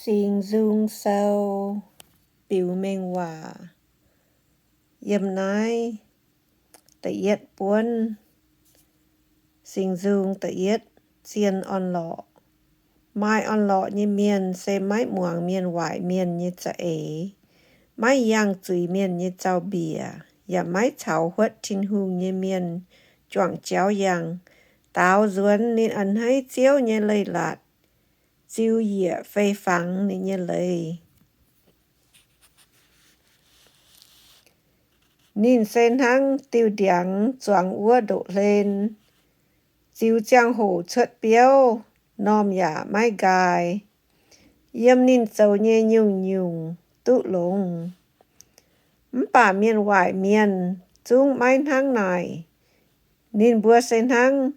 Singx Nzung Sou, biux mengh waac. Yiem naaiv da'yietv buonv Singx Nzung da'yietv, zien orn-lorqc. Maaih orn-lorqc nyei mienh se maiv muangx mienh waaic mienh nyei za'eix, maiv yangh zuiz mienh nyei zaux-mbiec, yaac maiv caux huotv Tin-Hungh nyei mienh juangc jauv yangh. Daaux nzuonx ninh a'hneiv Ziouv nyei leiz-latc, ziux yiec fei fangx ninh nyei leiz. Ninh se hnangv diuh ndiangx zuangx wuov ndoqv-hlen, ziux ziangh hoc cuotv biouv, m'normh yaac maiv nqaai. Yiem ninh zoux nyei nyungc-nyungc duqv longx. Mv baac mienh waaic mienh zungv maiv hnangv naaic. Ninh mbuo se hnangv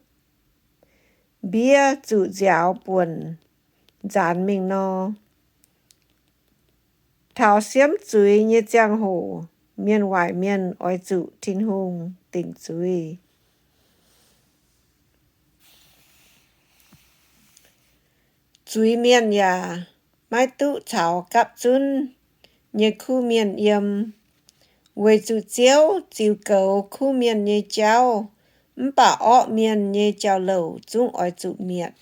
mbiev zuqc nziaaux buonc nzaanx mingh nor. Taux siemv zuiz nyei ziangh hoc, mienh waaic mienh oix zuqc Tin-Hungh dingc zuiz. Zuiz-mienh yaac maiv duqv caux gapv zunv nyei kuv mienh yiem, weic zuqc Ziouv ziux goux kuv mienh nyei jauv. Mv baac orqv mienh nyei jauv-louc zungv oix zuqc mietc.